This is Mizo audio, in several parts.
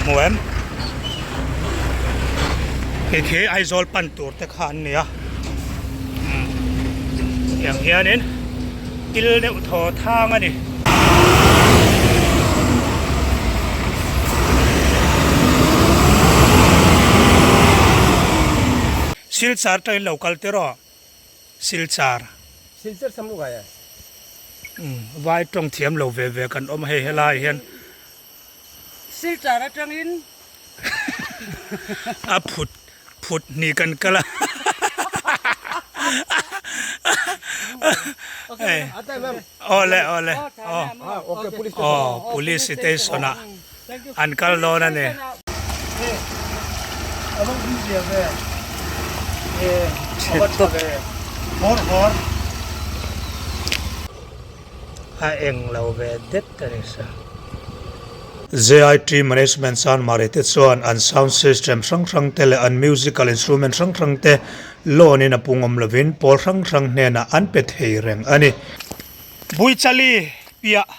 hmu em? Hei khi Aizawl pan tur te kha an ni a umm tiang hianin thil deuh thaw thang a ni. Silchar tangin lo kal tir aw Silchar. Silchar samluk ai. Umm vai tawng thiam lo ve ve kan awm a hei helai hian. Silchar atangin. A phut phut hnih kan kal a. Awle awle aw aw police station ah an kal dawn a ni. A eng lo ve det a ni sa. JIT Management Chanmari te chuan an sound system hrang hrang te leh an musical instrument hrang hrang te loan in a pungawm lovin pawl hrang hrang hnenah an pe thei reng a ni. Buichali piah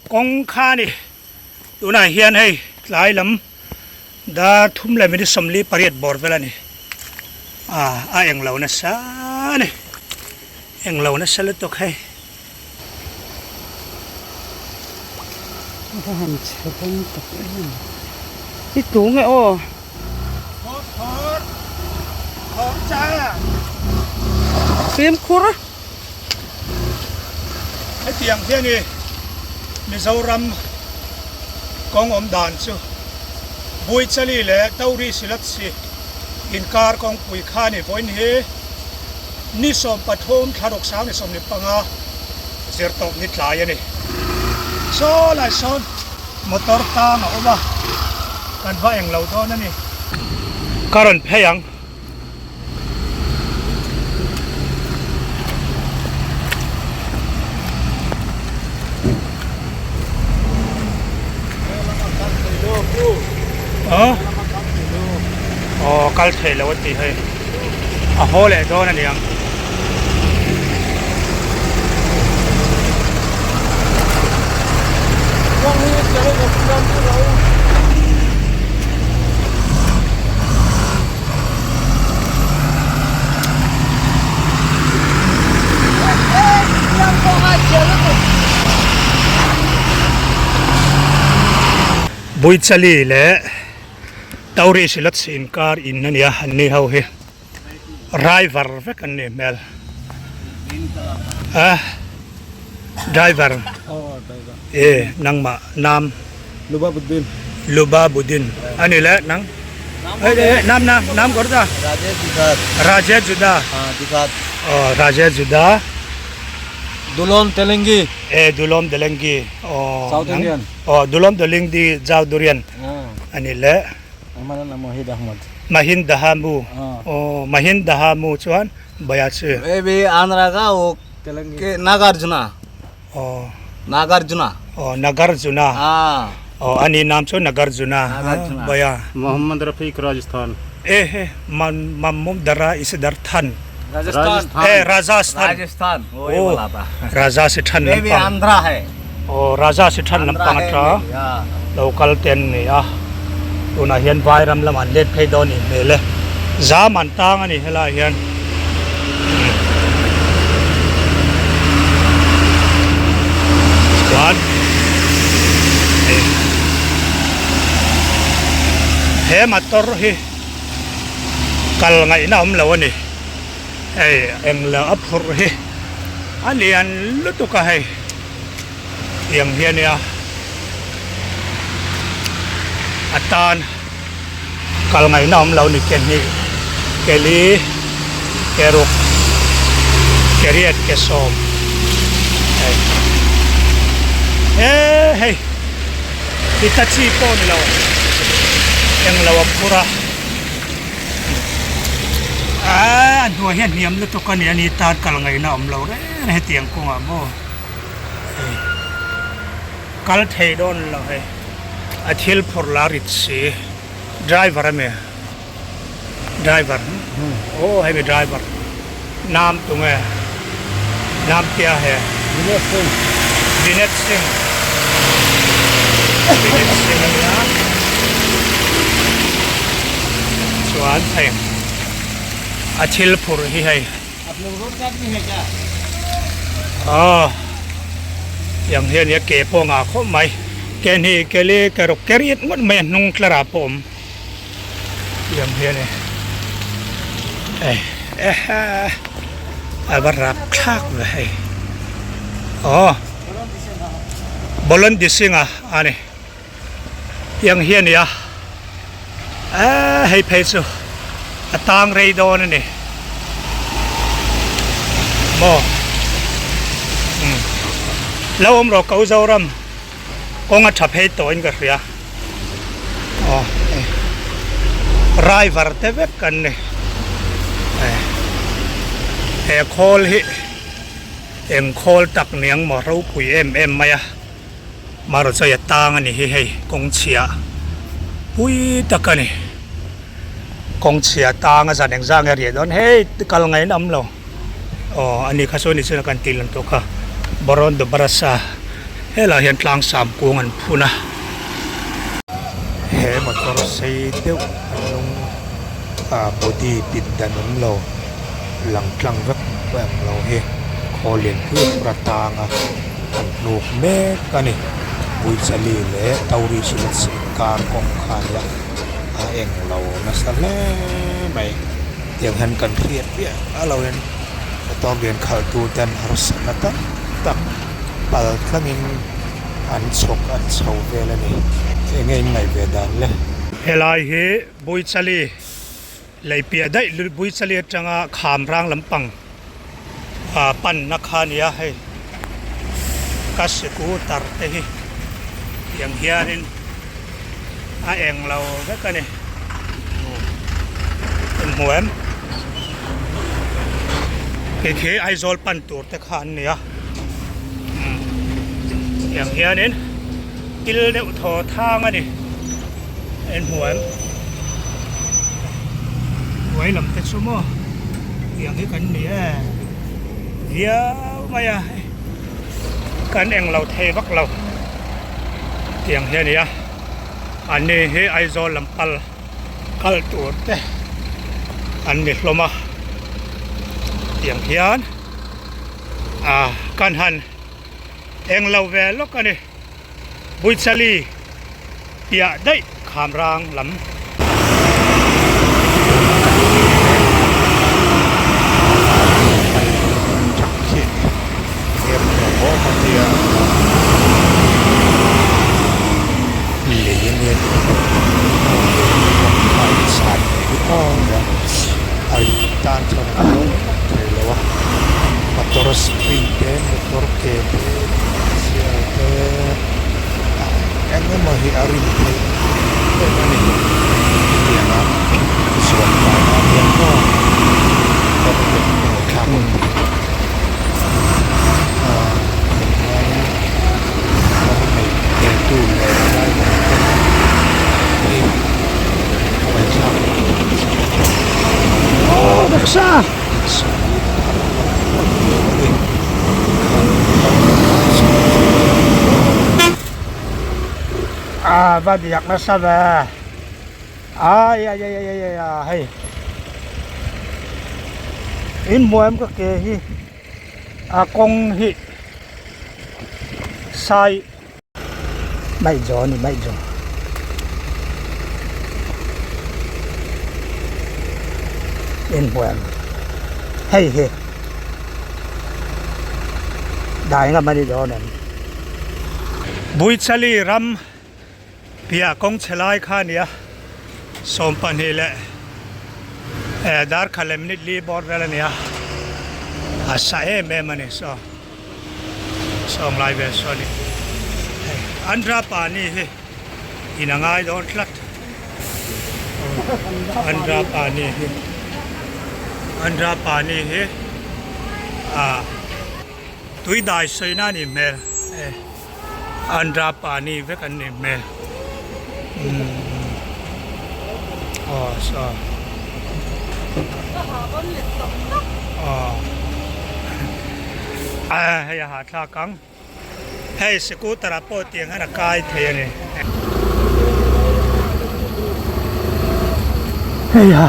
kawng kha a ni. Tunah hian hei tlai lam dar thum leh minute 48 bawr vel a ni. Ah a englo nasa a ni. Englo nasa lutuk hei. A va han chhe dawn tak em. I tu nge aw. Khawr khawr khawr cha. Fimkhur. Hetiang hian i Mizoram kawng awm dan chu Buichali leh Tori Silatsi inkar kawngpui kha a ni vawiin hi. Ni 13 thlaruk sang ni 15 zir tawp ni tlai a ni. Saw lai sawn motor tang a awm a, kan va eng lo dawn a ni. Ka rawn phei ang. Aw kal thei lo a ti hei. A haw leh dawn a niang. Buichali leh Tauri Silat inkar in a nia an ni ho hi. Driver vek an nih hmel a driver e nangmah nam Lubabuddin Lubabuddin a ni le nang nam nam nam kawr ta Rajesh Juda aw Rajesh Juda Dulom Telengi e Dulom Telengi aw South Indian aw Dulom Telengi Jau Durian a ni le. Mahinda Ahmad. Mahinda Hamu. Oh, Mahinda Hamu chuan Bayachi. Maybe Andhra ka o ke Nagarjuna. Oh. Nagarjuna. Oh, Nagarjuna. Ah. Oh, ani naam chu Nagarjuna. Nagarjuna. Baya. Mohammad Rafiq Rajasthan. Eh eh man mamum dara isidar than. Rajasthan. Eh Rajasthan. Rajasthan. Oh, Oh. Rajasthan Maybe lampang. Andhra hai. Aw Raja si than lampang ata lo kal ten a ni a tunah hian vai ram lamah an let phei dawn a nih hmel e zam an tang a ni helaiah hian chuan hei he motor hi kal ngaihna awm lo a ni hei englo a phurh hi a lian lutuk a hei. Tiang hi a nia a tan kal ngaihna awm lo ni ke hnih ke li ke ruk ke riat ke sawm hei he hei hitachi pawh ni lo englo a phur a aaa a hnuai hi a hniam lutuk a ni a ni tan kal ngaihna awm lo reng hetiang kawngah maw. Hei kal thei dawn lo hei a thil phurh la rit si driver a mi driver aw hei mi driver nam tu nge nam tia he Vineet Singh Vineet Singh Vineet Singh a nia. tlan thei a thil phurh hi hei aw tiang hian nia ke pawh a ngah khawp mai ke hnih ke li ke ruk ke riat ngawt mai a hnung tlar ah pawh a awm tiang hian e eh a va rap thlak ve hei aw Bolon Disinga a ni. Tiang hi a ni a, eee hei phei chu a tang rei dawn a ni maw umm lo awm rawh ko Zoram kawng a tha phei tawh in ka hria aw hei driver te vek kan ni he khawl hi eng khawl tak niang maw ropui em em mai a. Marawchai a tang a ni hi hei kawng chhia pui tak a ni kawng chhia tang a zan engzah nge a riah dawn hei kal ngaih an awm lo aw ani kha saw ni chuan kan tih lan tawh kha Baron de Barasa helaiah hian tlang sam kung an phun a. He motor sei deuh a hnung ah body pindan awm lo lang tlang vek ang lo hi khaw lianpui a phur a tang a. An hnuk mek a ni. Buichali leh Tauri Silets inkar kawng kha a nia, a eng lo nasa hle mai. Tiang hian kan hriat piah a lo in motor lian khalh tu ten harsatna tam tak pal tlangin an chhawk an chho vel a ni. Enge in ngaih ve dan le? Helai hi Buichali lei piah daih Buichali atanga Khamrang lampang ah panna kha a ni a hei ka scooter te hi tiang hianin a eng lo vek a ni in hmu em hei khi Aizawl pan tur te kha an ni a tiang hianin thil deuh thaw thang a ni in hmu em hnuai lam te chu maw tiang hi kan ni e viau mai a kan eng lo thei vak lo tiang hi a ni a an ni hi Aizawl lam pal kal tur te an ni hlawm a tiang hian ah kan han eng lo ve lawk a ni. Buichali piah daih Khamrang lam. Motor spring te motor ke te sial te eng emaw hi a rin theih em a ni hetiang a zuan kai nan hian maw motor lian ngaihthlak awm ah hianin motor nei neitu leh driver te hi ngaihthlak awm. A va diak nasa ve ai ai ai ai ai a hei in hmuh em ka ke hi a kawng hi sai Mai zaw a ni mai zaw. In hmuh em? Hei hi dai ngam a ni dawn em? Buichali ram piah kawng chhe lai kha a ni a, 22 leh darkhat leh minute li bawr vel a ni a, a sa em em a ni saw. Sawng lai vel sawn in hei Andhra pani hi in a ngai dawn tlat Andhra pani hi Andhra pani hi ah tui dai sawi na a nih hmel hei Andhra pani vek an nih hmel umm aw saw aw. A hei a hahthlak ang hei scooter ah pawh tiang hian a kai thei a ni hei a.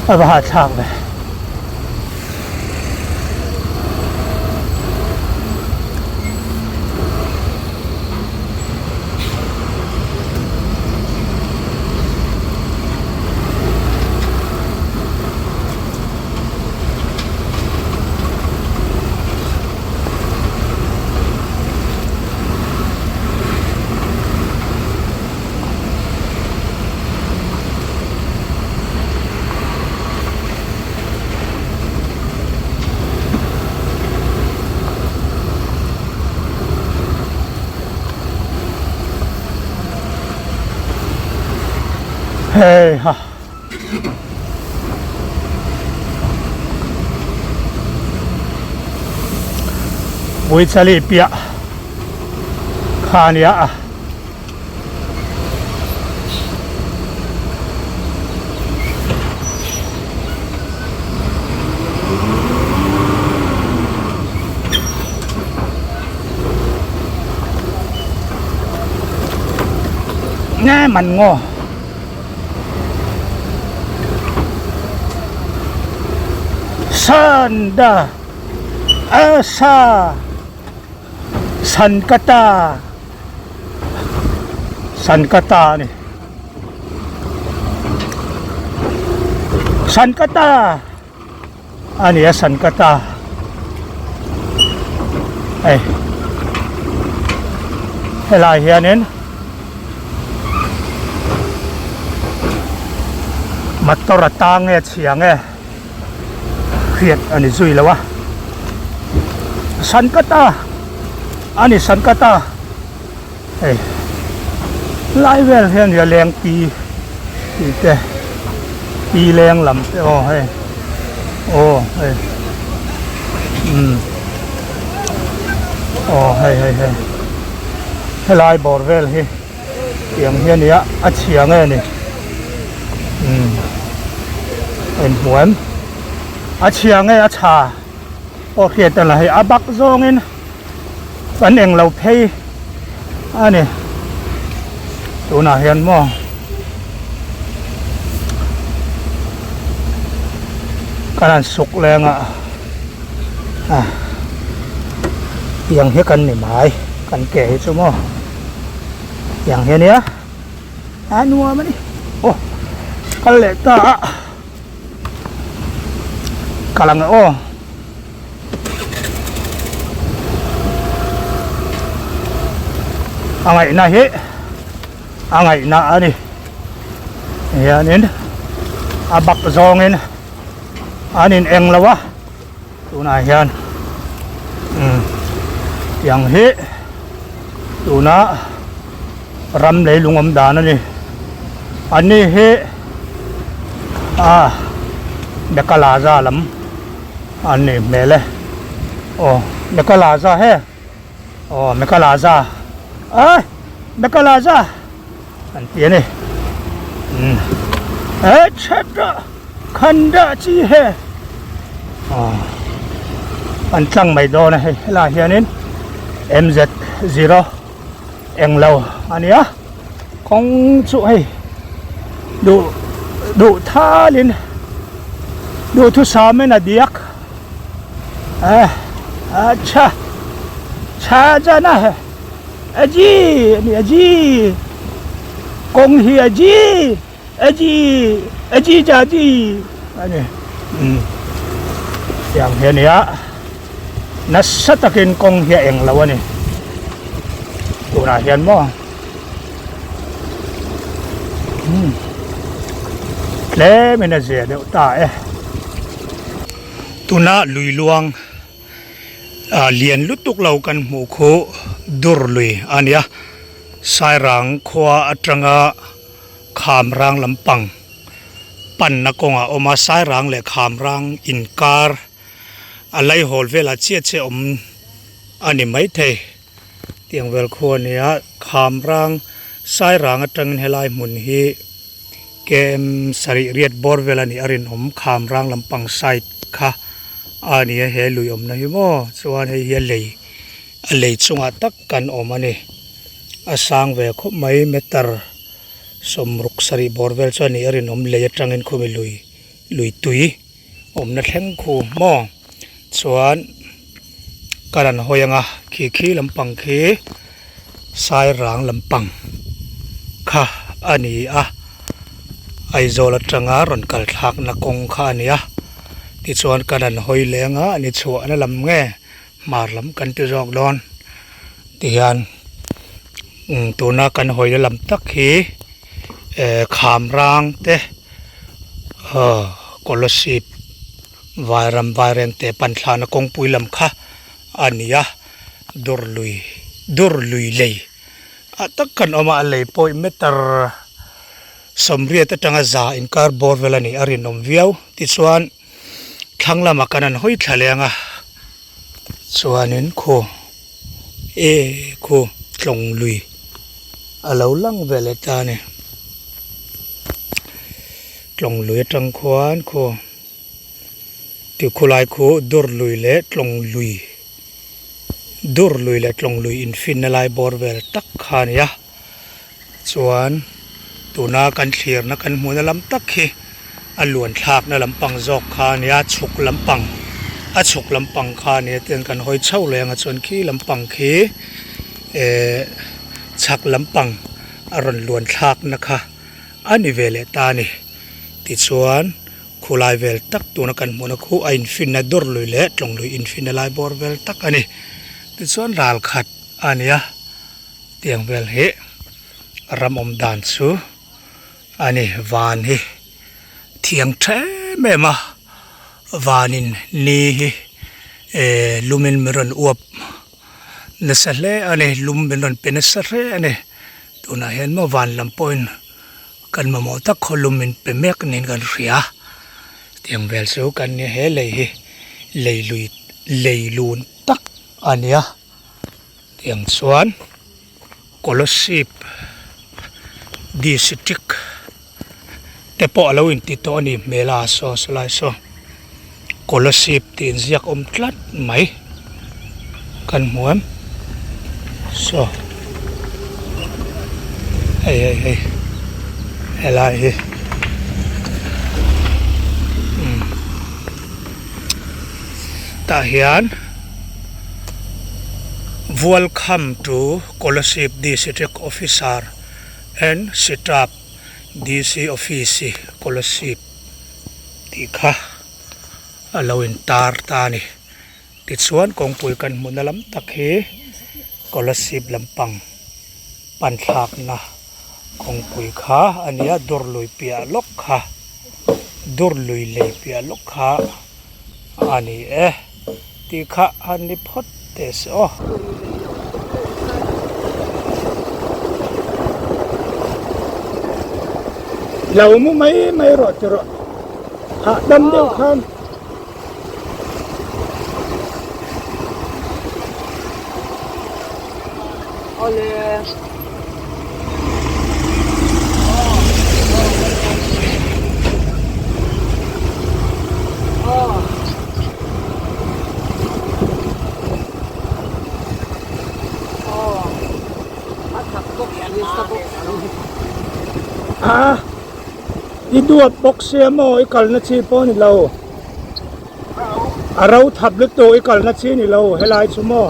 A va hahthlak ve. Hei ha. Buichali piah kha a nia a. Nge man ngaw. Sanda Asa Sankata Sankata a ni Sankata a ni a Sankata hei helai hianin motor a tang nge chhia nge hriat a ni zui lo a Sankata a ni Sankata hei lai vel hian nia leng pi tih te pi leng lam te aw hei aw hei umm aw hei hei hei helai bawr vel hi tiang hi a nia a chhia nge ni umm a inhmu em a chhia nge a chha pawh hriat a la hei a bak zawngin. Kan eng lo phei a ni tunah hian maw kan han suk leng a ah tiang hi kan ni mai kan ke hi chu maw tiang hi a nia a nuam a ni aw kal leh ta a kal ang e aw. A ngaihna hi a ngaihna a ni hianin a bak zawngin an in eng lo a tunah hian umm tiang hi tuna ram leilung awm dan a ni ani hi ah Mekalaza lam. An nih hmel e. Aw Mekalaza he. Aw Mekalaza. Ai Mekalaza an ti a ni. Umm e chheta khanda chi he. Aw an tlang mai dawn a hei helaiah hianin MZ zero englo a nia kawng chu hei duh duh thalin duhthusam in a diak eh acha chha jana he aji ani aji kawng hi aji aji aji jaji ani umm tiang hi ania nasa takin kawng hi a eng lo ani tunah hian maw umm tlem in a zia deuh ta e tuna lui luang ah lian lutuk lo kan hmuh khu dur lui a nia sairang khua atanga kham rang lampang panna kawngah a awm a sairang leh kham rang inkar a laihawl velah chiah chiah awm a ni maithei. Tiang vel khu a ni a, Khamrang Sairang atangin helai hmun hi KM sarih riat bawr vel a nih a rinawm Khamrang lampang side kha a ni a he lui awmna hi maw chuan hei hi a lei a lei chungah tak kan awm a ni a sang ve khawp mai meter sawmruk sarih bawr vel chu a nih a rinawm lei atangin khumi lui. Lui tui awmna thleng khu maw chuan ka rawn hawi ang a khi khi lampang khi sairang lampang kha a ni a Aizawl atanga rawn kal thlakna kawng kha a ni a tichuan ka rawn hawi leng a ni chhuahna lam nge hmar lam kan ti zawk dawn tihian umm tuna kan hawina lam tak hi eh kham rang te aw kolasib vairam vaireng te pan thlana kawngpui lam kha a ni a dawr lui dawr lui lei ah tak kan awm a a lei pawh meter sawmriat atanga za inkar bawr vel a nih a rinawm viau tichuan. Thlang lamah kan han hawi thla leng a chuanin khu e khu tlawng lui a lo lang ve leh ta a ni tlawng lui atang khuan khu ti khulai khu dur lui leh tlawng lui dur lui leh tlawng lui infinna lai bawr vel tak kha a ni a. Chuan tuna kan thlirna kan hmuhna lam tak hi a luan thlakna lampang zawk kha a nia chhuk lampang a chhuk lampang kha a nia tiang kan hawi chho leh ang a chuan khi lampang khi ehh chhak lampang a rawn luan thlakna kha a ni ve leh ta a ni tichuan khulai vel tak tuna kan hmuhna khu a infinna dawr lui leh tlawng lui infinna lai bawr vel tak a ni tichuan ral khat a nia. Tiang vel hi ram awm dan chu a ni van hi thiang them em a vanin ni hi eh lumin min rawn uap nasa hle a ni lum min rawn pe nasa hle a ni tunah hian maw van lam pawhin kan mamawh tak khaw lum min pe mek niin kan hria tiang vel chu kan nia he lei hi lei lui lei lun tak a nia. Tiang chuan Kolasib District te pawh a lo inti tawh a ni hmel a saw sawlai saw Kolasib tih inziak awm tlat mai kan hmu em saw hei hei hei helai hi umm tah hian. Welcome to Kolasib District Officer and Staff DC Office Kolasib tih kha a lo in tar ta a ni. Tichuan kawngpui kan hmuhna lam tak hi Kolasib lampang pan thlakna kawngpui kha a nia dur lui piah lawk kha dur lui lei piah lawk kha a ni e. Tih kha han ni phawt teh se aw. Lo mu mai mai rawh ti rawh. Hahdam deuh khan. Awle. A i duat bawk sia maw i kalna chi pawh a ni lo a ro thap lutuk i kalna chi a ni lo helai chu maw.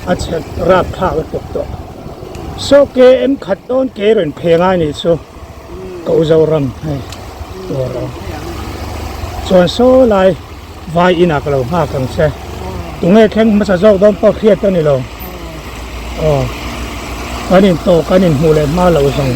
A chhe rapthlak lutuk tawh. Saw KM khat dawn ke rawn phei ngai nih chu ka u Zoram hei tur a awm. Chuan saw lai vai inah ka lo nghak ang che. Tunge thleng hmasa zawk dawn pawh hriat a ni lo. Aw kan in tawh kan in hmuh leh hma lo zawng.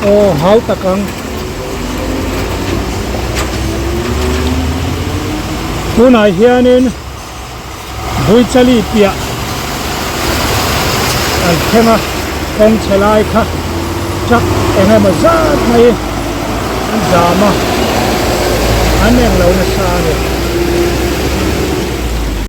Aw hau tak ang. Tunah hianin Buichali piah an thleng a, kawng chhe lai kha truck eng emaw zat mai an zam a, an eng lo nasa a ni.